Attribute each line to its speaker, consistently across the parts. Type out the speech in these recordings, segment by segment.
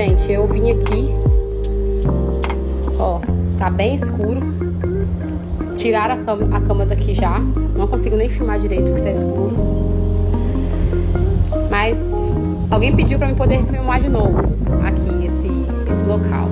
Speaker 1: gente, eu vim aqui, ó, tá bem escuro. Tiraram a cama daqui já. Não consigo nem filmar direito porque tá escuro. Mas alguém pediu pra eu poder filmar de novo aqui esse local.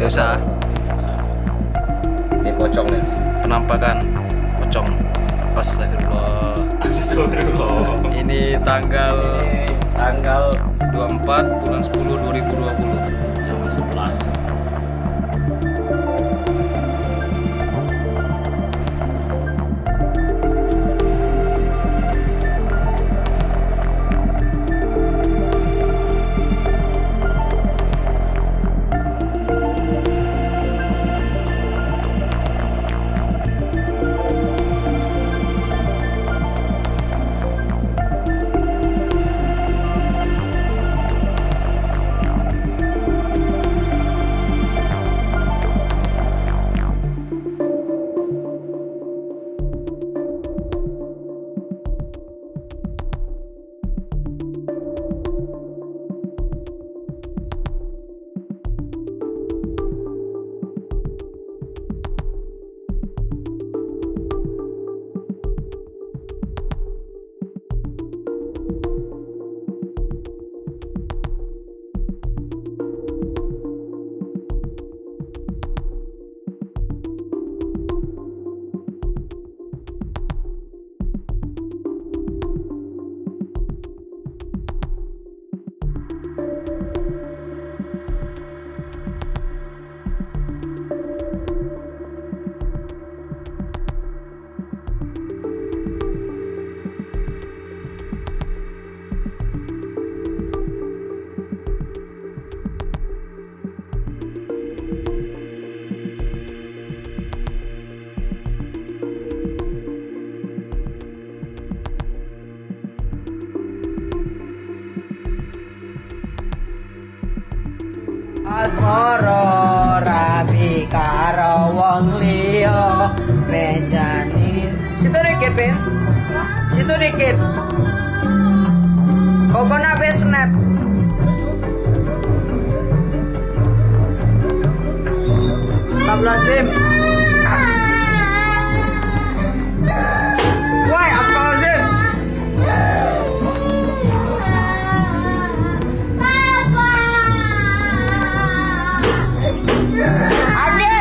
Speaker 2: Usaha
Speaker 3: ini pocong nih,
Speaker 2: penampakan pocong. Astagfirullah. Ini tanggal 24 bulan 10 2020
Speaker 4: jam 11.
Speaker 1: ora rabi karo wong liya menjani. Situ dikit, Pin. Situ dikit. Kokona be snap. Astagfirullahaladzim. Woi, astagfirullahaladzim. Ade.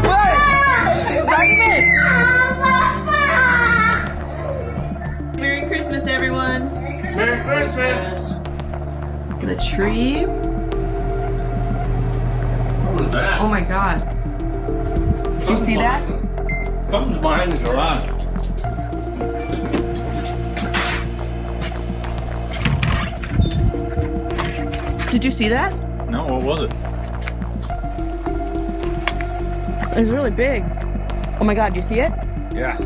Speaker 1: Woi, lagi nih.
Speaker 3: Merry Christmas, everyone.
Speaker 4: Merry Christmas.
Speaker 3: Look at the tree.
Speaker 4: What was that?
Speaker 3: Oh my god. Did you see that?
Speaker 4: Something's behind the garage.
Speaker 3: Did you see that?
Speaker 4: No, what was it?
Speaker 3: It was really big. Oh my god, do you see it?
Speaker 4: Yeah.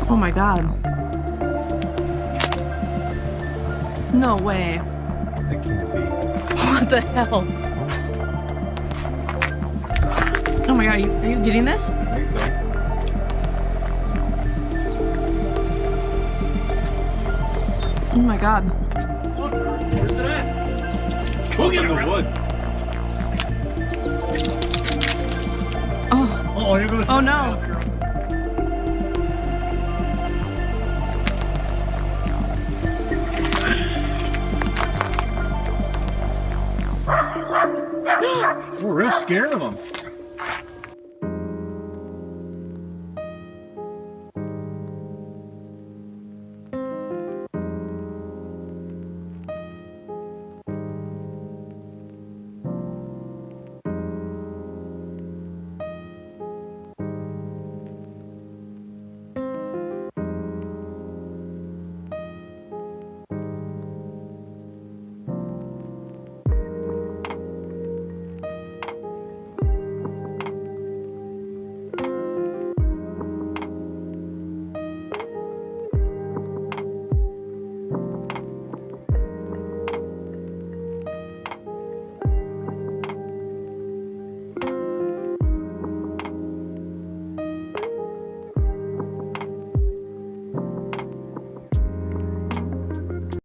Speaker 3: Oh my god. No way. What the hell? Oh my god, are you getting this?
Speaker 4: I think so.
Speaker 3: Oh my god.
Speaker 4: Where's it at? Look in the woods.
Speaker 3: Oh,
Speaker 4: Oh, here goes.
Speaker 3: oh no.
Speaker 4: We're real scared of them.